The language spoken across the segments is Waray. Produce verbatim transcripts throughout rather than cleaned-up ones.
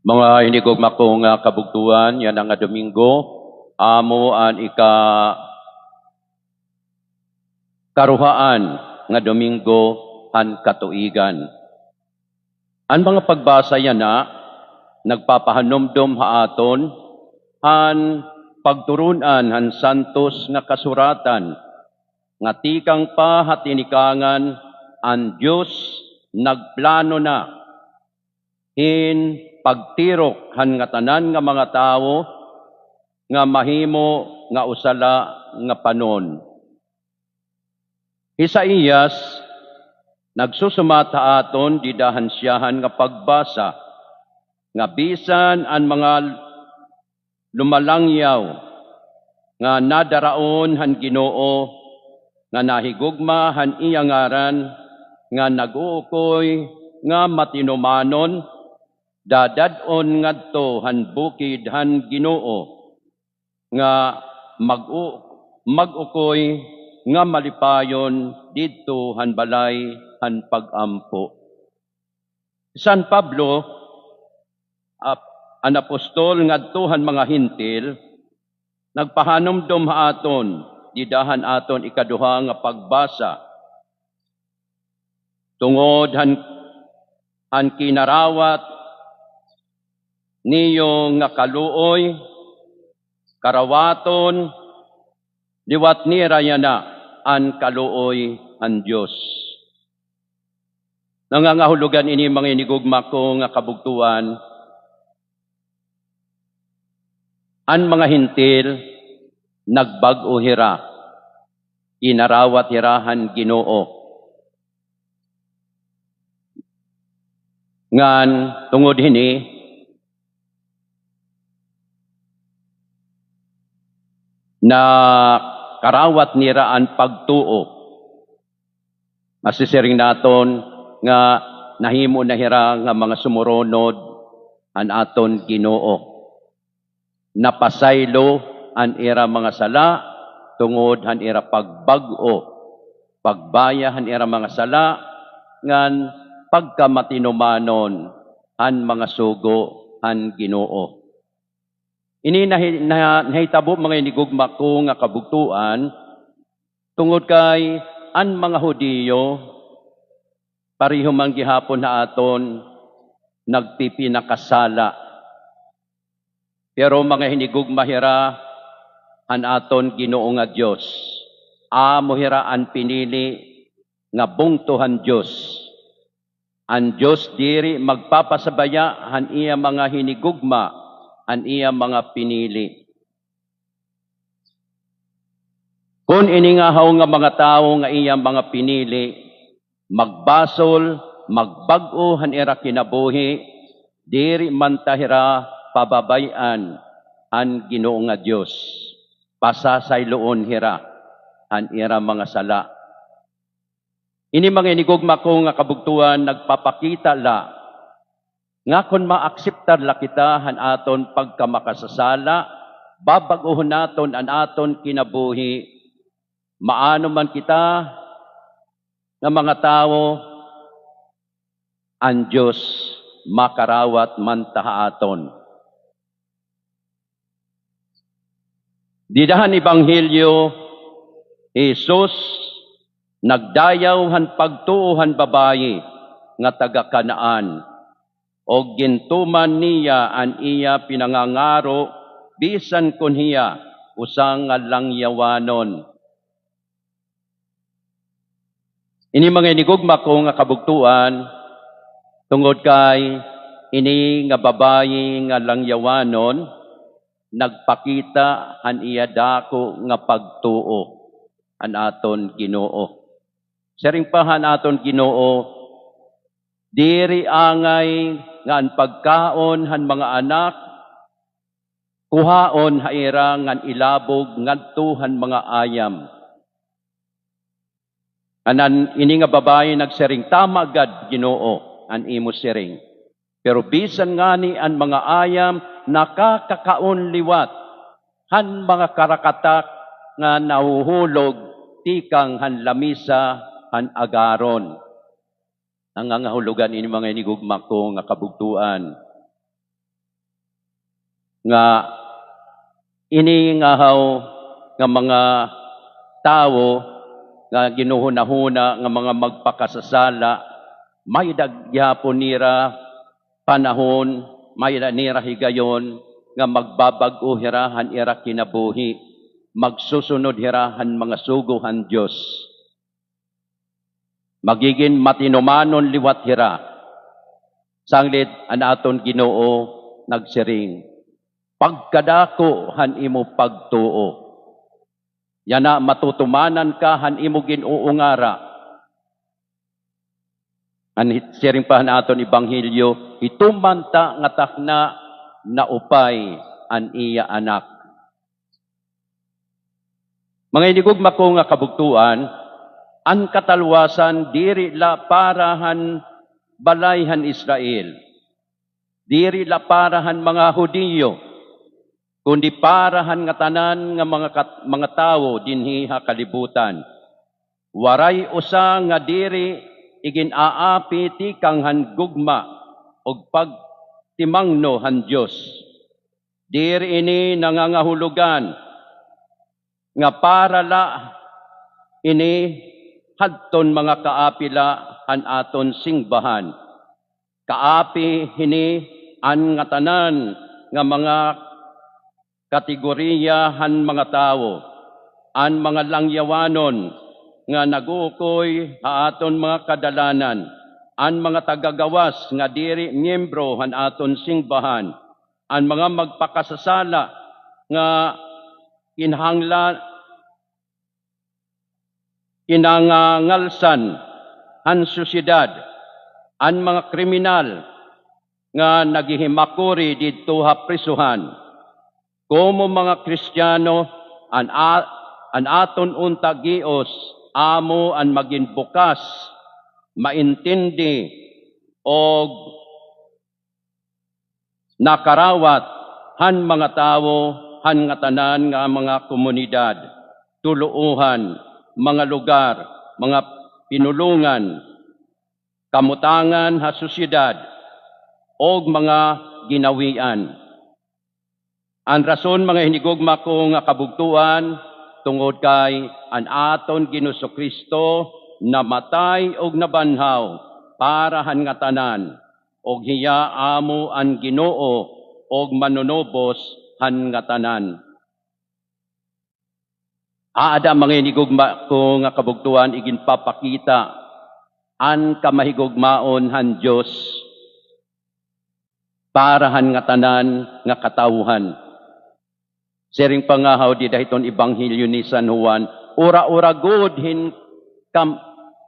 Mga hinigugma ko nga kabugtoan, yana nga Domingo, amo an ika-, karuhaan nga Domingo han katuigan. An mga pagbasa yana nagpapahanumdom ha aton han pagturon-an han santos nga kasuratan nga tikang pa ha tinikangan an Dios nagplano na hin pagtirok han ngatanan nga mga tawo nga mahimo nga usa la nga panon. Isaias nagsusumat ha aton dida han siyahan nga pagbasa nga bisan an mga lumalangyaw nga nadaraon han Ginoo nga nahigugma han iya ngaran nga nag-uukoy nga matinumanon, dadad-on ngadto han bukid han Ginoo nga mag-u-, mag-ukoy nga malipayon didto han balay han pag-ampo. San Pablo, ap-, an apostol ngadto han mga Hentil, nagpahanumdom ha aton dida han aton ikaduha nga pagbasa. Tungod han, han kinarawat niyo nga kaluoy, karawaton, liwat nira yana an kaluoy han Dios. Nangangahulogan ini, mga hinigugma ko nga kabugtoan, an mga Hentil, nagbag-o hira, kinarawat hira han Ginoo. Ngan tungod hini, nakarawat nira an pagtuo. Masisiring naton nga nahimo na hira nga mga sumurunod han aton Ginoo. Napasaylo an ira mga sala tungod han ira pagbag-o, pagbaya han ira mga sala, ngan pagkamatinumanon han mga sugo han Ginoo. Ini nahi-, na-, nahitabo, mga hinigugma ko nga kabugtoan, tungod kay an mga Hudiyo, pareho man gihapon ha aton, nagpipinakasala. Pero mga hinigugma hira han aton Ginoo nga Dios. Amo hira an pinili nga bungto han Dios. An Dios diri magpapasabaya han iya mga hinigugma, han iya mga pinili. Kon ini ngahaw nga mga tawo nga iya mga pinili, magbasol, magbag-o han ira kinabuhi, diri man ta hira pababay-an han Ginoo nga Dios. Pasasayloon hira han ira mga sala. Ini, mga hinigugma ko nga kabugtoan, nagpapakita la nga kon maakseptar la kita han aton pagkamakasasala, babag-ohon naton an aton kinabuhi, maano man kita nga mga tawo, an Dios makarawat man ta ha aton. Dida han Ebanghelyo, hi Jesus nagdayaw han pagtuo han babayi nga taga-Canaan, ug gintuman niya an iya pinangangaro bisan kon hiya usa nga langyawanon. Ini, mga hinigugma ko nga kabugtoan, tungod kay ini nga babayi nga langyawanon, nagpakita han iya dako nga pagtuo han aton Ginoo. Siring pa han aton Ginoo, diri angay nga an pagkaon han mga anak kuhaon ha ira ngan ilabog ngadto han mga ayam. An, an ini nga babayi nagsiring, "Tama gad, Ginoo, an imo siring. Pero bisan ngani an mga ayam nakakakaon liwat han mga karakatak nga nahuhulog tikang han lamisa han agaron." Nangangahulogan ini, mga hinigugma ko nga kabugtoan. nga ini ngahaw nga mga tawo nga ginhuhunahuna nga mga magpakasasala, may-ada gihapon nira panahon, may-ada nira higayon nga magbabag-o hira han ira kinabuhi, magsusunod hira han mga sugo han Dios. Magigin matinumanon liwat hira. Sanglit an aton Ginoo nagsiring, "Pagkadako han imo pagtuo. Yana matutumanan ka han imo gin-uungara." An hit-, siring pa han aton ebanghelyo, "Hituman ta nga takna naupay an iya anak." Mga hinigugma ko nga kabugtoan, an katalwasan diri la para han balay han Israel, diri la para han mga Hudiyo, kundi para han ngatanan nga mga kat-, mga tawo dinhi ha kalibutan. Waray usa nga diri igin-aapi tikang han gugma ug pagtimangno han Dios. Diri ini nangangahulogan nga para la ini hadton mga kaapi la han aton singbahan. Kaapi hini an ngatanan nga mga kategoriya han mga tawo, an mga langyawanon nga nag-uukoy ha aton mga kadalanan, an mga tagagawas nga diri miyembro han aton singbahan, an mga magpakasasala nga kinahanglan, kinangangalsan han sosyedad, an mga kriminal nga naghihimakuri didto ha prisohan. Komo mga Kristiyano, an a-, an aton unta gios amo an magin bukas, maintindi, ug nakarawat han mga tawo han ngatanan nga mga komunidad, tuluohan, mga lugar, mga pinulongan, kamutangan ha sosyedad, ug mga ginawian. An rason, mga hinigugma ko nga kabugtoan, tungod kay an aton Ginoong Kristo namatay ug nabanhaw para han ngatanan, ug hiya amo an Ginoo ug Manunubos han ngatanan. Aada, mga hinigugma ko nga kabugtoan, iginpapakita an kamahigugmaon han Dios para han ngatanan nga katawhan. Siring pa ngahaw dida hiton Ebanghelyo ni San Juan, ura-ura gud hin kam-,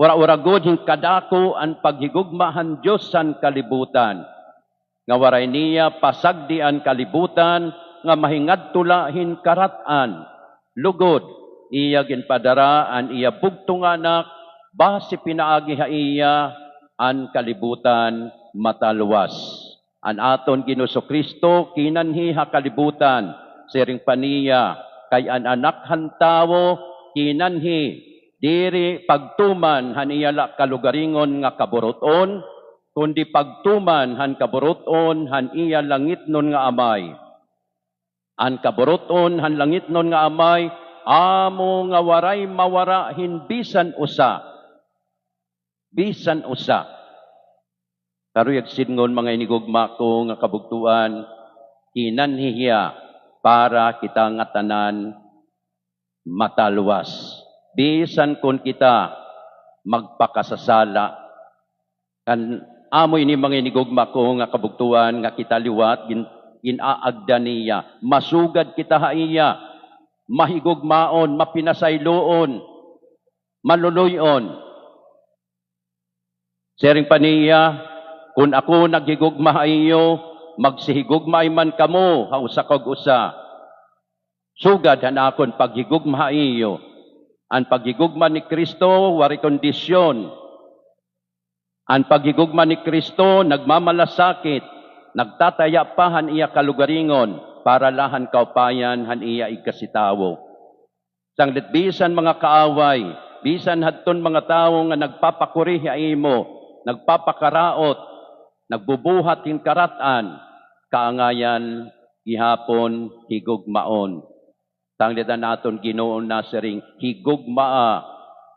ura-ura gud hin kadako an paghigugma han Dios han kalibutan, nga waray niya pasagdi an kalibutan nga mahingadto la hin karat-an. Lugod, iya ginpadara an iya bugtong nga Anak, basi pinaagi ha iya an kalibutan matalwas. An aton Ginoong Kristo kinanhi ha kalibutan, siring pa niya, kay an Anak han Tawo kinanhi diri pagtuman han iya la kalugaringon nga kaburut-on, kundi pagtuman han kaburut-on han iya langitnon nga Amay. An kaburut-on han langitnon nga Amay amo nga waray mawara hin bisan usa. Bisan usa. Karuyag sidngon, mga hinigugma ko nga kabugtoan, kinanhi hiya para kita ngatanan matalwas. Bisan kon kita magpakasasala. Kan amo ini, mga hinigugma ko nga kabugtoan, nga kita liwat gin-, gin-aagda niya. Masugad kita ha iya, mahigugmaon, mapinasayloon, maluloy-on. Siring pa niya, "Kon ako naghigugma ha iyo, magsihigugmaay man kamo ha usa kag usa." Sugad han akon paghigugma ha iyo. An paghigugma ni Kristo waray kondisyon. An paghigugma ni Kristo nagmamalasakit, nagtataya pa han iya kalugaringon para la han kaupayan han iya igkasitawo. Sanglit bisan mga kaaway, bisan hadton mga tawo nga nagpapakuri ha imo, nagpapakaraot, nagbubuhat hin karat-an, kaangayan gihapon higugmaon. Sanglit an aton Ginoo nasiring, "Higugmaa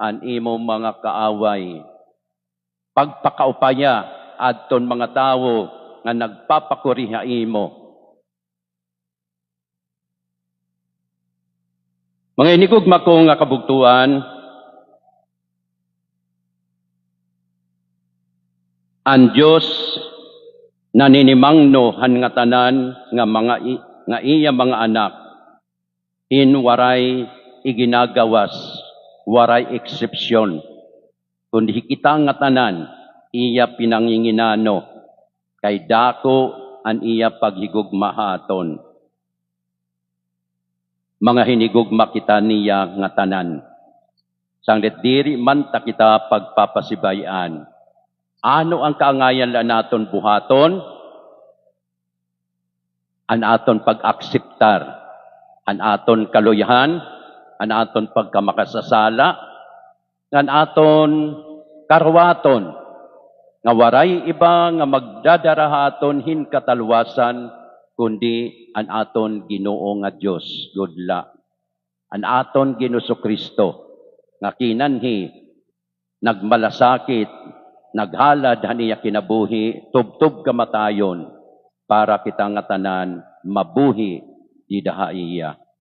an imo mga kaaway." Pagpakaupaya adton mga tawo nga nagpapakuri ha imo. Mga hinigugma ko nga kabugtoan, an Dios naninimangno han ngatanan nga mga i-, nga iya mga anak, hin waray iginagawas, waray eksepsyon, kundi kita ngatanan iya pinanginginano, kay dako an iya paghigugma ha aton. Mga hinigugma kita niya ngatanan. Sanglit diri man ta kita pagpapasibay-an. Ano an kaangayan la naton buhaton? An aton pag-akseptar, an aton kaluyahan, an aton pagkamakasasala, ngan aton karuwaton nga waray iba nga magdadara ha aton hin katalwasan, kundi an aton Ginoo nga Dios gud la, an aton Ginoo Jesu-Cristo, nga kinanhi nagmalasakit, naghalad han iya kinabuhi, tubtob kamatayon, para kita ngatanan mabuhi dida ha iya.